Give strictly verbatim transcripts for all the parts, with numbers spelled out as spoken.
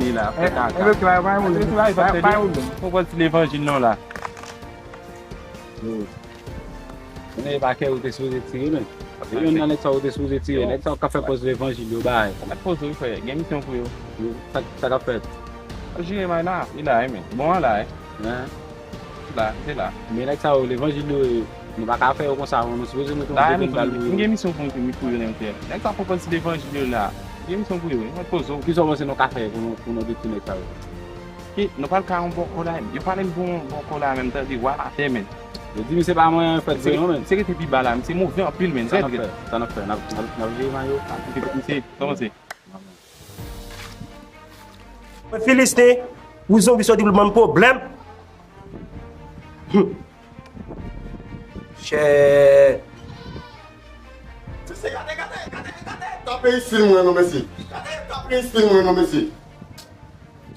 vini la, ap fè kaka. Ap retire bagay, pa gen pwoblèm. Ap retire bagay, pa gen pwoblèm. Ou pran ti levanjil non la. Yo. Konnen e pa kè ou te sipoze tire, men. Se youn nan nèg sa ou te sipoze tire. Nèg sa ou k ap fè pòz levanjil yo bay. Sa k ap poze wi, frè? Gen misyon pou yo. Yo, sa, sa k ap fèt? Ap jire may la, li la, wi, men. Bon an la, wi. Hein? La, se la. Men nèg sa yo, levanjil yo ye. Nou pa ka fè yo konsa, non. Nou sipoze mete yon detenn bal pou yo. M gen misyon pou m, pou yo nan tè. Nèg sa pran pòz levanjil yo la. M gen misyon pou yo, wi. Mwen poze w. Kisa w panse nou ka fè pou nou, pou nou detwi nèg sa yo? Ki, nou pral ka yon bòkò la, yo pale m pou yon bòkò la menm, tande, wa atè, men. Yo di m se pa mwen fèt se yo, men. Se rete pi ba la, misye move anpil, men, trè, trè. Sa n ap fè, sa n ap fè, n ap, n ap, n ap jere nan yo. Misye, kòman se? Mwen Filisten, ou zonbi soti pou l ban m pwoblèm. Hum. Chè. Mesye, gade, gade, gade, gade. Tape estil mwen non, mesye. Gade, tape estil mwen non, mesye.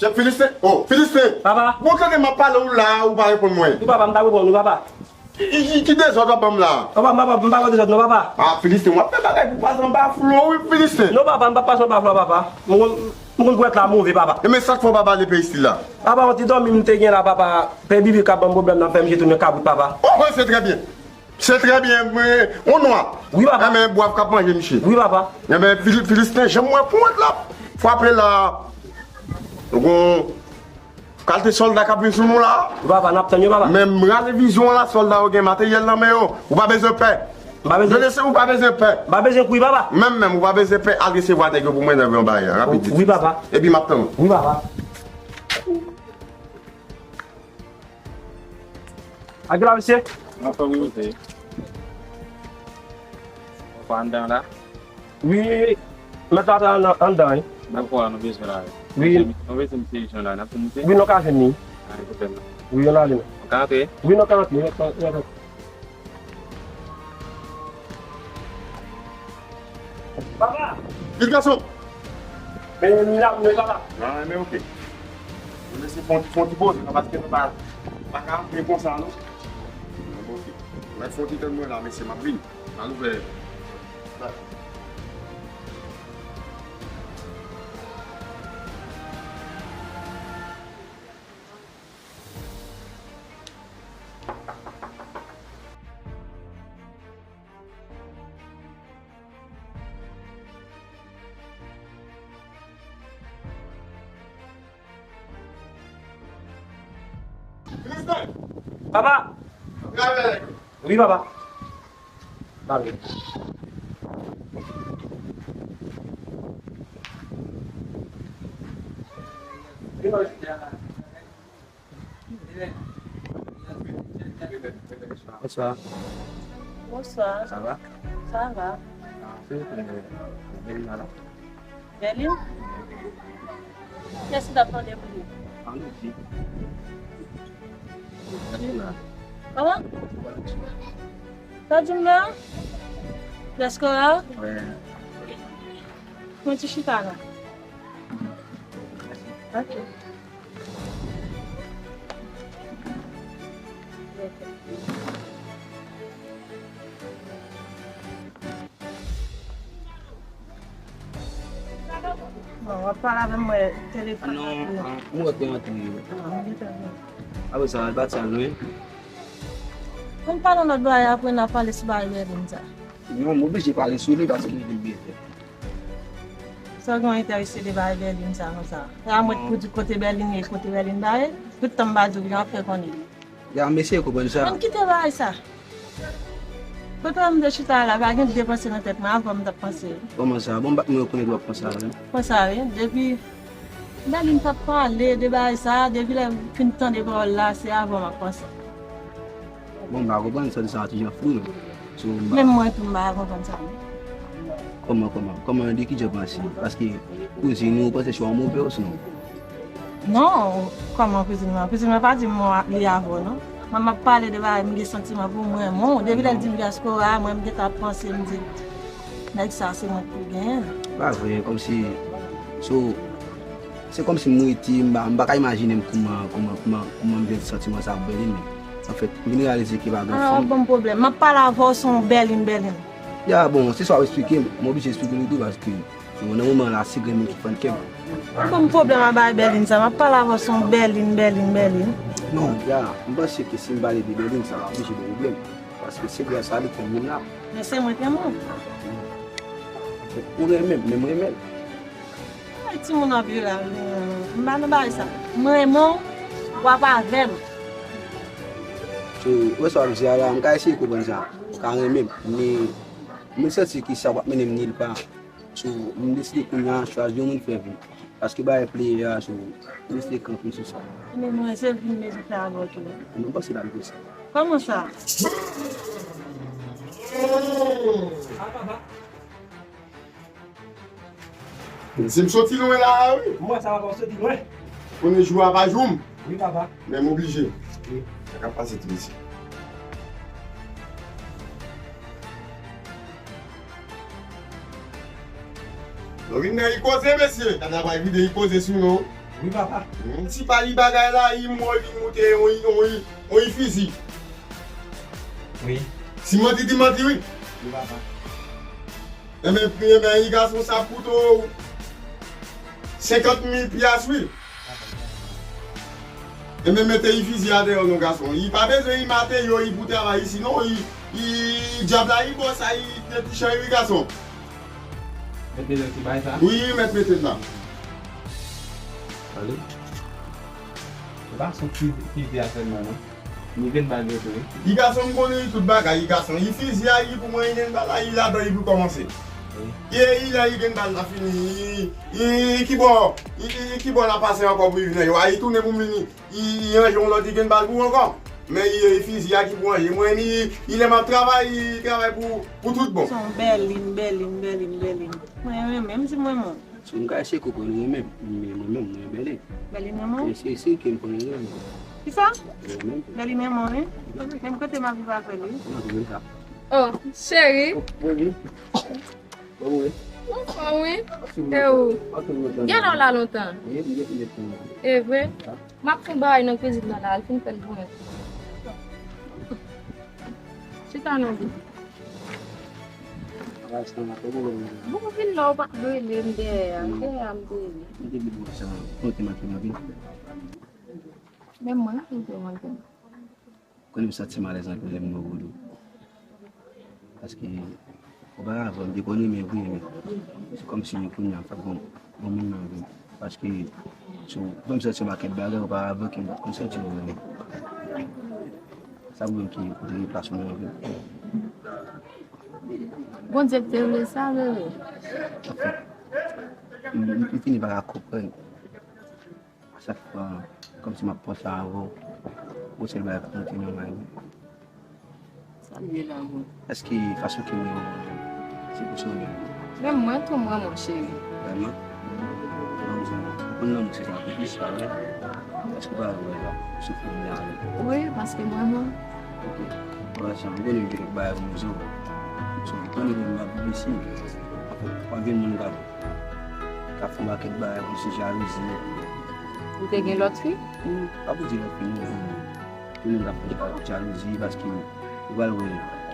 Chèf Filisten. Oh, Filisten. Papa. Bon, tande, m ap pale w la, ou pa reponn mwen. Wi, papa, m t ap reponn ou, papa. Ki, ki, ki dezòd w ap ban m la? Papa, m pa, m pa pran dezòd non, papa. Ah, Filisten, w ap fè bagay pou pase anba flo, wi, Filisten. Non, papa, m p ap pase anba flo, papa. M konn, m konn gwèt la move, papa. E men sa k fè w pa pale pè estil la? Papa, yon ti dòmi m te gen la, papa. Pè Bibi k ap ban m pwoblèm nan fè misye tounen kabrit, papa. Oh, se trè byen. Se trè byen, men, on nwa. Wi, papa. Enben, bwav k ap manje misye. Wi, papa. Enben, Fili-, Filisten, janm wè pou wont la. Frape la. Nou gon kalite sòlda k ap vin sou nou la. Wi, papa, n ap tann yo, papa. Men m rale vizyon an la, sòlda yo gen materyèl nan men yo. Ou pa bezwen pè. M pa bezwen. Yo lese ou pa bezwen pè. M pa bezwen kouri, papa. Menm, menm, ou pa bezwen pè, al resevwa nèg yo pou mwen nan yon bagay, rapid. Wi, papa. Epi m ap tann ou. Wi, papa. Ak la, mesye? Anfòm, wi, mesye. Ou pa anndan la? Wi, mèt la ta anndan, anndan, wi. Dakò, nou bezwen la, wi. Wi. Nou bezwen misye ijan la, n ap vin misye? Wi, nou ka jwenn li. Pa gen pwoblèm. Wi, nou ale. Nou ka antre? Wi, nou ka antre, nou ka, nou ka. Papa! Vit gason! Men, men la, men papa. Nan, men oke. Nou lese fon, fon ti poze, nan, paske nou pa, pa ka antre konsa, non. Nan, oke. Mwen fon ti tann mwen la, mesye, m ap vini. Al ouvè. Papa! Wi, papa. Papa. Bonswa. Bonswa. Sa va? Sa va. Ah, se ou ki rele Melina la? Melina? Kiyès ki t ap mande pou li? Ann di. Gade la. Kòman? Sa di m la? Diaspora? Wi. Mwen ti chita la. Ok. Bon, w ap pale avè m, mwen telefòn nan. Non, mwen wè ke antre. Ah, mwen gentan vini. Apre sa, al pati al lwen. Ann pale yon lòt bagay, apre n a pale sou bagay Bèlin sa. Non, m oblije pale sou li paske li vin byen fèt. Sa w gen enterese de bagay Bèlin sa konsa? E a mwen pou di kote Bèlin ye, kote Bèlin ba ye. Tout tan m pa di w, jan ap fè konnen. Ya, m eseye konprann sa. Ann kite bagay sa. Kote m te chita la, pa gen de panse nan tèt mwen, avan m t ap panse. Kòman sa? Bon, m pa t mwen rekonèt w ap panse a, wi. Konsa, wi. Depi Bèlin t ap pale de bagay sa, depi lè m fin tande pawòl la, se avan m ap panse. Bon, m pa konprann sa, sa ti jan flou, non. So, m pa Menm mwen tou, m pa konprann sa, non. Kòman, kòman? Kòman, de ki jan panse? Paske kouzin ou, ou panse se yon move osnon? Non, kòman kouzin mwen? Kouzin mwen pa di m li avè w, non. Mwen, m ap pale de bagay, m gen santiman pou mwen, mon. Depi lè l di m diaspora, mwen, m gentan ap panse, m di, nèg sa, se mwen k pou genyen l. Pa vre, kòmsi, so, se kòmsi m rete, m pa, m pa ka imajine m kòman, kòman, kòman, kòman m gen santiman sa pou Bèlin, men, anfèt, m vin reyalize ke pa gen fanm. Ah, bon pwoblèm. M ap pale avè w, se yon Bèlin, Bèlin. Ya, bon, se sa w ap eksplike m, m oblije eksplike nou tou, paske Bon, nan moman la, se grenn moun ki fann kè m. Ban m pwoblèm a bay Bèlin sa, m ap pale avè w sou Bèlin, Bèlin, Bèlin. Non, ya, m panse ke si m pale de Bèlin sa, m ap oblije gen pwoblèm. Paske se gras a li ke m vin la. Men se mwen ki renmen w. Ou renmen m, men m renmen l. Ay, timoun ap jwe la, m pa nan bagay sa. M renmen w, w ap avè m. Ou wè sa w ap di a la, m ka eseye konprann sa. Ou ka renmen m, men m santi ke sa p ap mennen m nil pa. So, m deside kounye a chwazi yon moun fè vi. Paske bagay player a, so, m deside kanpe sou sa. Men mwen, se vin medite avè w tou. Mwen panse l al konsa. Kòman sa? Si m soti lwen la a, wi. Mwen, sa va pa soti lwen. Konnen jou a pa jou m. Wi, papa. Men m oblije. Wi. Sa k ap pase ti mesye? Nou vin nan i koze, mesye. Kanavay vide i koze sou nou. Wi, papa. Hmm, si pa li bagay la, i mò, li moute, on, on, on fizi. Wi. Si manti, di manti, wi. Wi, papa. Enben, enben, i gason sa koute w senkant mil pyas, wi. Enben, mete i fizi a deyò non, gason. I pa bezwen i mate yo, i pou travay isi, non, i, i dyab la, i bò sa, i te ti chay, wi, gason. Mete nan ti bay sa? Wi, mèt mete la. Ale. Se pa sou fizi, fizi a sèlman, non. Ni grenn bal yo tou, wi. I gason m konnen li tout bagay, i gason. I fizi a, i pou mwen, i grenn bal la, i ladan, i pou kòmanse. Wi. E i la, i grenn bal la fini. I, i, i ki bò, i, i, i ki bò l ap pase ankò pou i vin nan yo a, i tounen pou m vini. I, i ranje yon lòt, i grenn bal pou ankò. Men i, i fizi a ki pou ranje. Mwen, i, i lè m ap travay, i travay pou, pou tout bon. Se yon Bèlin, Bèlin, Bèlin, Bèlin. Mwen renmen, menm si mwen, mwen. Si m ka eseye konprann ou menm, men mwen menm, mwen Bèlin. Bèlin renmen w? Se, se, se ke m konnen menm. Kisa? Mwen menm. Bèlin renmen w, wi. Menm kote m ap viv avè l, wi. Mwen renmen sa. Oh, cheri. Oh, wi, wi. Bon, wi. Anfòm, wi. E ou? Gen lè w la lontan. Wi, m gen pi lontan. E vre? M ap fè yon bagay nan kezin nan la, al fin fè l pou mwen. Chita non, bi. Bon, vin la, ou pa t rele m dèyè a. Dèyè a m te ye. M te di bon sa, konte m ak yon anpil. Menm mwen, m te manke. Konnen m santi m alèz anpil lè m nan Vodou. Paske, oparavan, m te konn renmen vre, men se kòmsi kounye a, fòk bon, bon moun nan vin. Paske, so, mwen m santi yon pakèt bagay oparavan ke m pa t konn santi yo vrèman. Sa pou menm ki pote plas mwen anpil. Bondye ki te vle sa, vre. M, m, m fini pa ka konprann. Chak fwa, kòmsi m ap panse avè w, yon sèl bagay k ap monte nan may mwen. Sa l ye la, bon? Èske fason ke mwen renmen w, se pou sa w renmen m? Menm mwen tou, m renmen w, cheri. Vrèman? Bon, m konn lanmou se sa pou plis, pa vre? Èske w pa wè la, soufri m la avè w? Wi, paske m renmen w. Ok. Bon, sa, m konnen gen kèk bagay pou m di w. So, m konnen ke m ap viv isi. W ap jwenn moun k ap, k ap fè yon pakèt bagay pou se jalouzi. Ou te gen lòt fi? Pa pou di lòt fi, non. Gen moun k ap fè jalouzi paske yo pral wè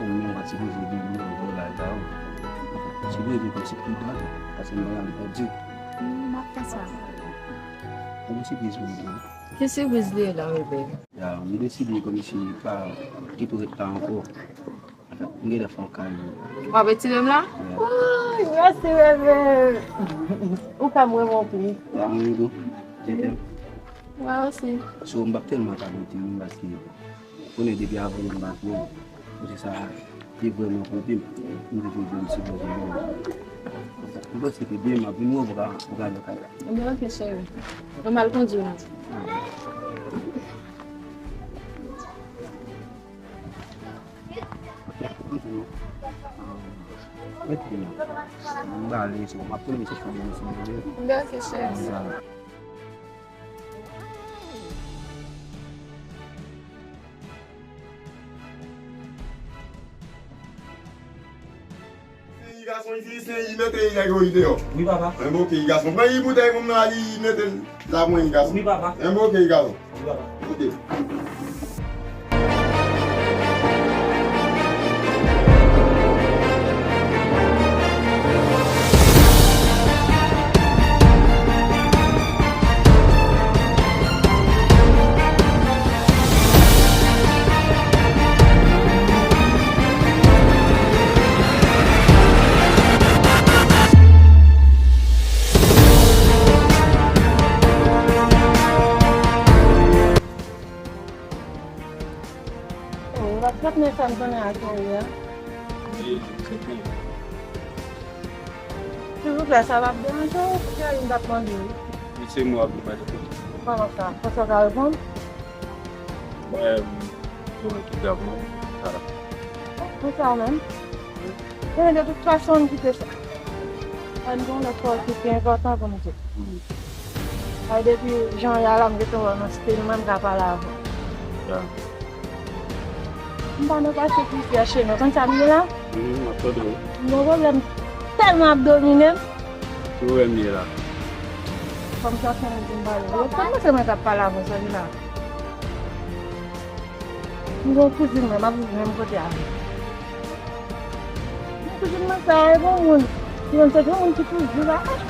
ou menm pa t sipoze vin nan bagay sa yo. Sipoze vin kòmsi pridan, paske m pa pèdi. M ap fè sa. Bon, sipriz pou ou. Ki sipriz li ye la, bebe? Ya, m deside kòmsi pa kite w ret la ankò. M gentan fè yon kay. W ap retire m la? Yeah. Woy, mèsi, bebe. Ou fè m renmen w plis. Ya, mwen tou. Je t'aime. Mwen osi. So, m p ap tèlman ka retire w paske ou konnen depi avan m pa twò. Kote sa te vrèman kote m. M te toujou di se bò se bò. M panse ke demen m ap vin wè w pou ka, pou ka nan kay la. Ebyen, oke, cheri. Mwen m al kondui nou. Mwen te di nou. M bale, so, m ap tounen chèche yon moun si mwen. Oke, cheri. Sen yi gason isi, sen yi mete yi nèg yo yi deyò. Wi, papa. Enben, oke, yi gason. Pran yi boutèy moun nan, yi mete l la, pran yi gason. Wi, papa. Enben, oke, yi gason. Wi, papa. Oke. Oh, w ap trant nèf an konnen ak mari a? Silvouplè, sa p ap deranje w? Kiyès m t ap mande w? Wi, se mwen w ap mande. Kòman sa? Konsa w ka reponn? Mwen, m, m ki grav non, sa la. Konsa menm? Men de tout fason, m kite sa. Ann gen yon lòt pawòl ki pi enpòtan pou m di. Ay, depi jan w ye a la, m gentan wè w nan stil mwen, m ka pale avè w. Ya. M pa nan pase pou fè cheme. Konn sa m ye la? Mhm, m ap tande w. M gen yon pwoblèm tèlman ap domine m. Ki pwoblèm li ye la? Fò m chèche moun pou m pale. Yo konn se mwen k ap pale avè w, sa vin la. M gen yon kouzin mwen, m ap viv menm kote avè l. Men kouzin mwen sa, e bon moun. Li menm se yon moun ki toujou la. Ah!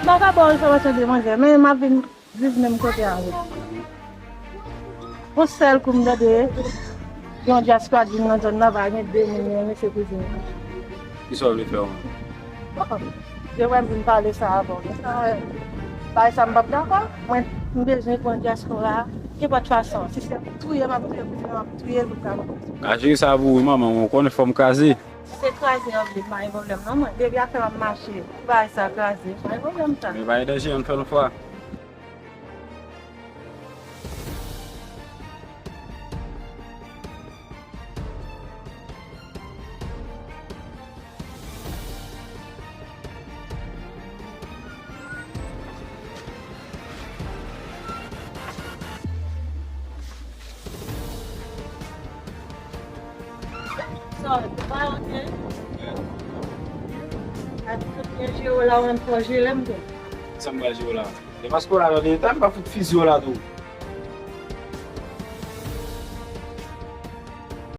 M pa ka ba w enfòmasyon de manzè, men m ap vin viv menm kote avè l. Yon sèl kou m tande yon dyaspora di m nan zòn nan pa gen de moun, men se kouzin mwen. Kisa w vle fè w menm? Oh, se vre m vin pale sa avè w. Men sa, bagay sa m p ap dakò. Mwen, m bezwen pran dyaspora. Kenpòt fason. Si se pou touye, m ap touye, pou m ap touye, pou m ka. Ka jere sa pou ou, manman, ou konnen fò m kraze. Si se kraze w ap vle, pa gen pwoblèm non mwen. Depi afè m ap mache, pou bagay sa kraze, pa gen pwoblèm sa. Men pa gen danje, ann fè l yon fwa. Sa w pa anyen? Ak tout mwen jere w la, w ann fò jere m tou. Sa m pral jere w la? E paske w la nan eta, m pa fout fizi w la tou.